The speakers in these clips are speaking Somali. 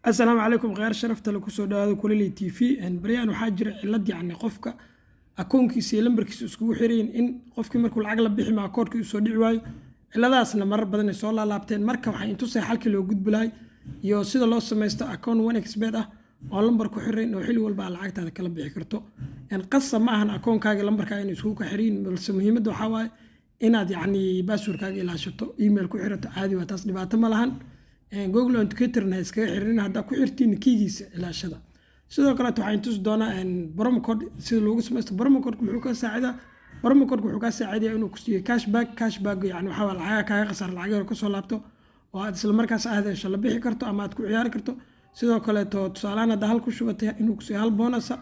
Asalaamu calaykum, kheyr sharafta le, kusoo dhawaada Kulali TV. Baryahan waxaa jira cilad, yacni qofka akoonkiisa iyo lambarkiisa iskugu xirayin, in qofkii markuu lacag la bixi maa koodhkii usoo dhici waayo. Ciladaasna marar badan ay soo laalaabteen. Marka waxaan intusay xalkii loo gudbi lahay iyo sida loo samaysto akoon 1xBet ah oo lambar ku xirayn oo xilli walba aad lacagtaada kala bixi karto. Qasab ma ahan akoonkaaga lambarkaaga inay iskugu ka xirayin, balse muhiimadda waxaa waaye inaad yacni passwordkaaga ilaashato, email ku xirato, caadi waa taas, dhibaato ma lahan. Google Authenticatorna iskaga xirin, haddaa ku xirtiin keygiisa ilaashada. Sidoo kaleeto waxaan tusi doonaa promo code sida loogu samaysto. Promo code muxuu ka saacidaa? Promo code wuxuu kaa saacidaya inuu ku siiyo cashback. Cashback yani waxaa waa lacaga kaaga khasaar, lacag yar kasoo laabto oo aad isla markaas aad hesho, la bixi karto ama aad ku ciyaari karto. Sidoo kaleeto, tusaalehaan, haddaa hal ku shubatay, inuu kusiiyo hal bonus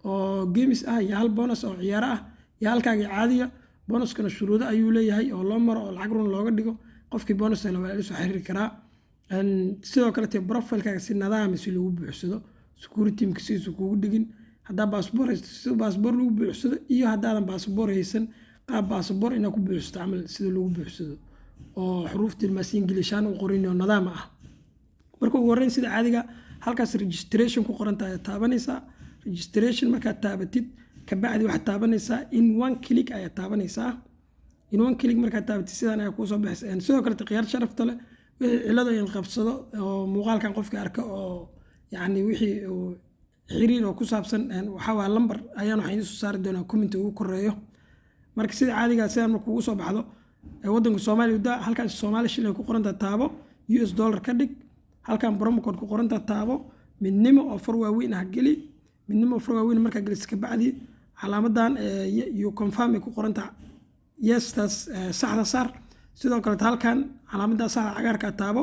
oo games ah iyo hal bonus oo ciyaaro ah iyo halkaagii caadiya. Bonuskana shuruudo ayuu leeyahay oo loo maro oo lacag run looga dhigo. Qofkii bonus hela waa la soo xiriiri karaa. Sidoo kaleete profilekaaga si nadaami si lagu buuxsado, security teamka sidiisu kugu dhigin, haddaa baasboor haysto sida baasboor lagu buuxsado, iyo haddaadan baasboor haysan qaab baasboor inaad ku buuxsato camal sida lagu buuxsado oo xuruufta maasi ingiliishaan u qorin oo nadaam ah. Marka ugu horreyn, sida caadiga, halkaas registration ku qoran tahay taabanaysaa. Registration markaad taabatid kabacdi waxaad taabanaysaa in one click ayaad taabanaysaa. In one click markaad taabatid, sidaan ayaa kuusoo baxaysa. Sidoo kaleete, khiyaar sharafta leh, wixii cilado in qabsado oo muuqaalkan qofka arka oo yacni wixii uu xiriir oo ku saabsan, waxaa waa lambar ayaan waxaan idiin soo saari doonaa comment ugu koreeyo. Marka sida caadiga, sidaan marka ugu soo baxdo, waddanka Soomaaliya da, halkan Soomaali shilling ku qoranta taabo, US dollar ka dhig. Halkan promo code ku qoranta taabo, Midnimo oo far waaweyn ah geli. Midnimo oo far waaweyn markaa geliso kabacdi, calaamadan you confirm ay ku qoranta, yes-taas saxda saar. Sidoo kaleeto halkan calaamada saxda cagaarka taabo.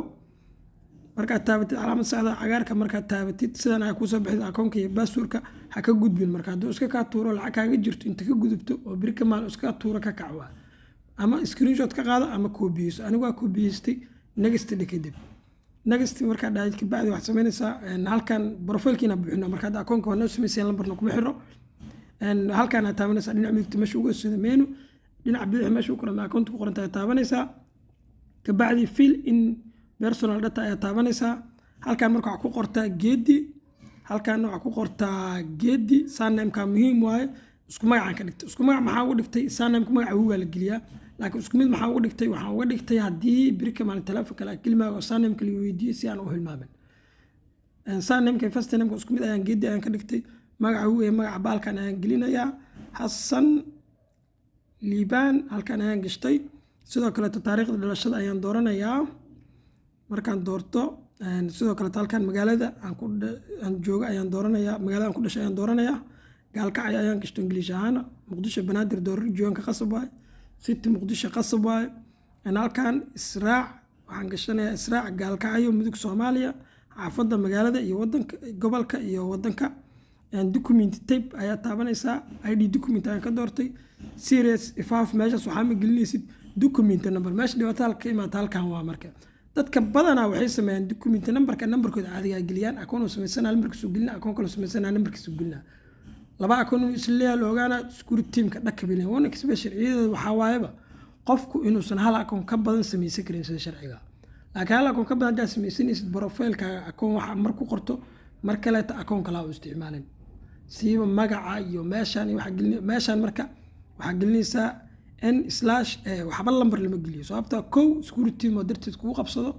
Markaad taabatid calaamad saxda cagaarka, markaad taabatid, sidan ayaa kuusoo bixida akoonka iyo passwordka. Ha ka gudbin. Marka hadduu iska kaa tuuro, lacag kaaga jirto, inta ka gudubto oo beri ka maal iska tuuro, ka kac waa ama screenshot ka qaado ama koobiyeyso. Anigu waa koobiyeystay. Next dhe. Kadib next markaa dhahid kabacdi, waxaad samaynaysaa halkan profilekiina buuxino. Marka hadda akoonka waa noo samaysay, lambarna kuma xiro. Halkan aad taabanaysaa dhinaca midigta meesha ugu hooseyda menu, dhinaca bidix meesha u qoran akoonta ku qoran tahay taabanaysaa. Kabacdi fill in personal data ayaa taabanaysaa. Halkan marka waxaa ku qortaa Geedi, halkan waxaa ku qortaa Geedi. Surnameka muhiim waaye. Isku magacaan ka dhigtay. Isku magac maxaa uga dhigtay? Surnameka magaca awowgaa la geliyaa, laakiin isku mid maxaa uga dhigtay? Waxaan uga dhigtay haddii beri ka maalin telefoon kale kelimaaga oo surnameka la weydiiyey si aan u hilmaamin. Surnameka, first nameka isku mid ayaan, Geedi ayaan ka dhigtay. Magaca awowga iyo magaca baalkan ayaan gelinayaa. Xasan Liibaan halkan ayaan gashtay. Sidoo kaleeto taariikhda dhalashada ayaan dooranayaa. Markaan doorto, sidoo kaleeto halkan magaalada aan joogo ayaan dooranayaa. Magaalada aan ku dhashay ayaan dooranayaa. Gaalkacyo ayaan gashto Ingiliish ahaan. Muqdisho, Banaadir doorar jooganka qasab waaye. City Muqdisho qasab waaye. Halkan Israac waxaan gashanayaa, Israac, Gaalkacyo, Mudug, Soomaaliya. Xaafadda, magaalada iyo wadanka, gobolka iyo wadanka. Document type ayaa taabanaysaa. ID document ayaan ka doortay. Series ifaaf meeshaas waxaa ma gelinaysid. Document number, meesha dhibaatada ka imaata halkan waa. Marka dadka badanaa waxay sameeyaan document numberka numberkooda caadiga ay geliyaan. Akoon uu samaysanaa numberkiisu gelina, akoon kaloo samaysanaa numberkiisu gelina. Laba akoon inuu isleeyahay la ogaana, security teamka dhakabilin. 1xBet sharciyadeeda waxaa waayaba qofku inuusan hal akoon ka badan samaysan karin sida sharciga. Laakiin hal akoon ka badan haddaad samaysanaysid, profilekaaga akoon waxa mar ku qorto, mar kaleeta akoon kalaa u isticmaalin, siiba magaca iyo meeshaan iyo waxaa gelin meeshaan. Marka waxaa gelinaysaa N slash, waxba lambar lama geliyo, sababta kow, security team oo darteed kugu qabsado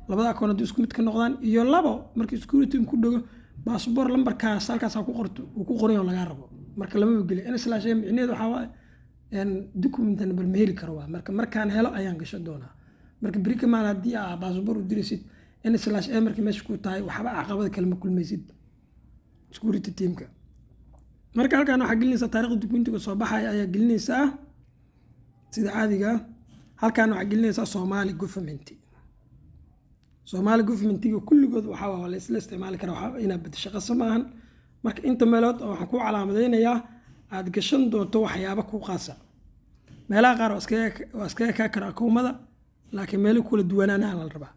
labada akoon haddii isku mid ka noqdaan, iyo labo, markii security team ku dhego baasboor lambarkaas halkaas ku qorto uu ku qoran yaho lagaa rabo. Marka lamaba geliyo N slash A. Micnaheedu waxaa waaye document number ma heli karo. Waa marka markaan helo ayaan gasho doonaa. Marka beri ka maal haddii aa baasboor u diraysid, N slash A markii meesha ku tahay, waxba caqabada kale ma kulmaysid security teamka. Marka halkan waxaa gelinaysaa taarikhda documentiga soo baxaya ayaa gelinaysaa sida caadiga. Halkan waxaa gelinaysaa Somali government. Soomaali governmentiga kulligood waxaa waa la isla isticmaali karaa, waxaa inaad bedesho qasab maahan. Marka inta meelood oo waxaan ku calaamadeynayaa aad gashan doonto waxyaabo ku qaasa. Meelaha qaar waa iskaga kaa kara akoomada, laakiin meelo kula duwanaanaha la rabaa.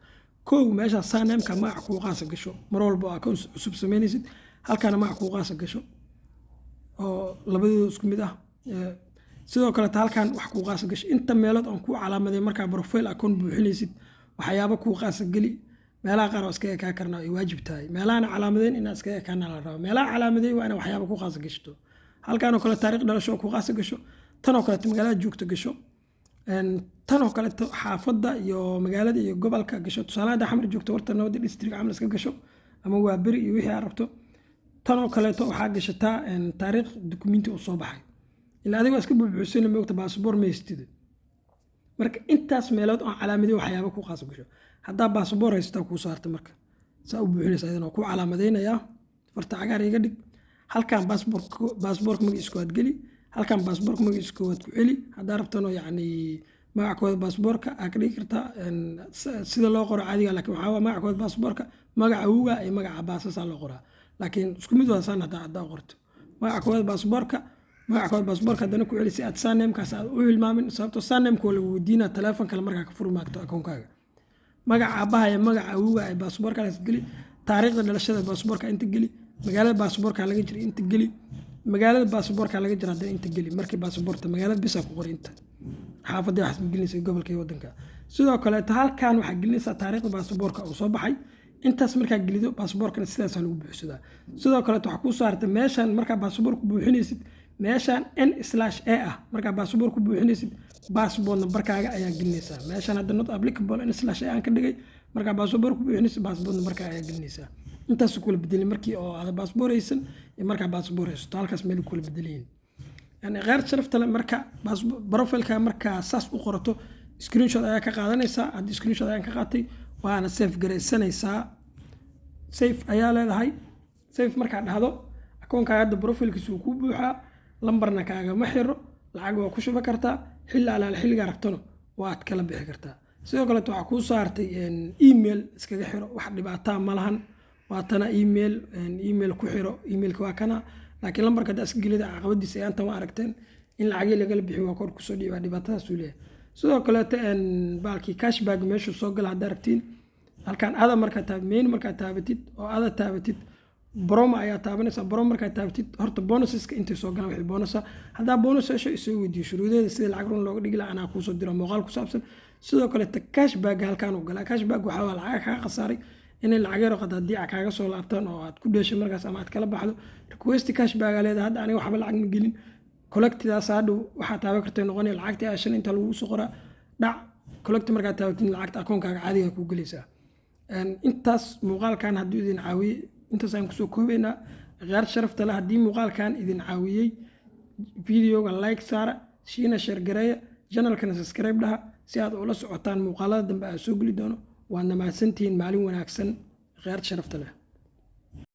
Kow, meeshaa surnameka magac kuu qaasa gasho mar walba oo akoon cusub sameynaysid. Halkaana magac kuu qaasa gasho oo labadooda isku mid ah. Sidoo kaleeta halkan wax kuu qaasa gasho. Inta meelood aan kuu calaamaday, markaa profile akoon buuxinaysid, waxyaabo kuu qaasa geli. Meelaha qaar waa iskaga ekaa karnaa, ay waajib tahay. Meelahana calaamadeyn inaa iskaga ekaana la rabaa. Meelaha calaamadeyn waa inaa waxyaaba ku qaasa gashto. Halkaan oo kale taariikh dhalasho oo ku qaasa gasho, tan oo kaleeto magaalada joogto gasho, tan oo kaleeto xaafadda iyo magaalada iyo gobolka gasho. Tusaale, hadda Xamar joogto, Warta Nabadda district camal iska gasho ama waa beri iyo wixii aad rabto. Tan oo kaleeto waxaa gashataa taariikh dukumenti uu soo baxay, ilaa adiga waa iska buubuuxsana, moogta, baasboor ma haystid. Marka intaas meelood oo calaamadiyo waxyaaba ku qaas gasho. Haddaa baasboor haysataa kuu saarta, marka saa u buuxinaysa, ayadana waa ku calaamadeynayaa. Farta cagaar iga dhig. Halkan baasboorka magaciisa koowaad geli, halkan baasboorka magaciisa koowaad ku celi. Haddaa rabtano, yacni magaca koowaad baasboorka aa ka dhigi kartaa sida loo qoro caadiga, laakiin waxaa waa magaca koowaad baasboorka, magaca awowga iyo magaca baasasaa loo qoraa, laakiin isku mid waa saan. Haddaa qorto magaca koowaad baasboorka, magaca koowaad baasboorka haddana ku celi, si aad surnamekaas aad u hilmaamin, sababtoo surnameka waa lagu weydiinaa telefoon kale markaa ka furi maagto akoonkaaga. Magaca aabbaha iyo magaca awowga ay baasboorkaas geli, taariikhda dhalashada baasboorka inta geli, magaalada baasboorka laga jira inta geli, magaalada baasboorka laga jira haddana inta geli. Markii baasboorta magaalada bisa ku qori, inta xaafadda waxaad ma gelinaysa, gobolka iyo waddanka. Sidoo kaleeto halkan waxaa gelinaysaa taariikhda baasboorka uu soo baxay. Intaas markaa gelido, baasboorkana sidaasaa lagu buuxsadaa. Sidoo kaleeto waxaa kuu saarta meeshan markaa baasboor ku buuxinaysid, meeshan N/A ah markaa baasboor ku buuxinaysid, passport numberkaaga ayaa gelinaysaa. Meeshan hadda not applicable N/A aan ka dhigay. Markaa baasboor ku buuxinaysid, passport numberkaaga ayaa gelinaysaa. Intaas kula bedelin markii oo aad baasboor haysan iyo markaa baasboor haysato, halkaas meel kula bedelayin. Yani kheer sharafta leh, marka profileka markaa saas u qorato, screenshot ayaa ka qaadanaysaa. Haddii screenshot ayaan ka qaatay, waana save garaysanaysaa. Save ayaa leedahay. Save markaa dhahdo, akoonkaaga hadda profilkiisa wuu kuu buuxaa, lambarna kaagama xiro, lacag waa ku shuba kartaa, xilli alaale xilligaa rabtona waad kala bixi kartaa. Sidoo kaleeto waxaa kuu saartay email iskaga xiro, wax dhibaataa ma lahan. Waatana email ku xiro, emailka waa kana. Laakiin lambarka haddaa iska gelida, caqabadiisa ayaantan waa aragteen in lacagii lagala bixi waa kor kusoo dhiibaa, dhibaatadaasuu leeyahay. Sidoo kaleeto baalkii cashback meeshuu soo gala haddaa rabtiin, halkan ada markaa taab main markaa taabatid oo ada taabatid, promo ayaa taabanaysaa. Promo markaa taabatid, horta bonuseska intay soo galaan, wixii bonusa haddaa bonus hesho, isoo weydiiyo shuruudeeda sida lacag run looga dhigi lahaa, anaa kuusoo diro muuqaal ku saabsan. Sidoo kaleeta cashback halkaan uu galaa. Cashback waxaa waa lacaga kaga khasaaray inay lacag yaro qadaadiica kaaga soo laabtaan oo aad ku dheeshay markaas ama aad kala baxdo. Request cashback aa leedahay. Hadda aniga waxba lacag ma gelin. Collectidaas hadhow waxaa taaban kartay noqonaya lacagtii aa shan inta lagu soo qoraa dhac. Collect markaa taabatid, lacagta akoonkaaga caadiga kuu gelaysaa. Intaas muuqaalkan hadduu idin caawiyey, intaas ayaan kusoo koobaynaa. Khiyaar sharafta leh, haddii muuqaalkan idin caawiyey, videoga like saara, shiina share gareeya, channelkana subscribe dhaha si aad ula socotaan muuqaalada dambe aan soo geli doono. Waadna mahadsantihiin. Maalin wanaagsan, khiyaar sharafta leh.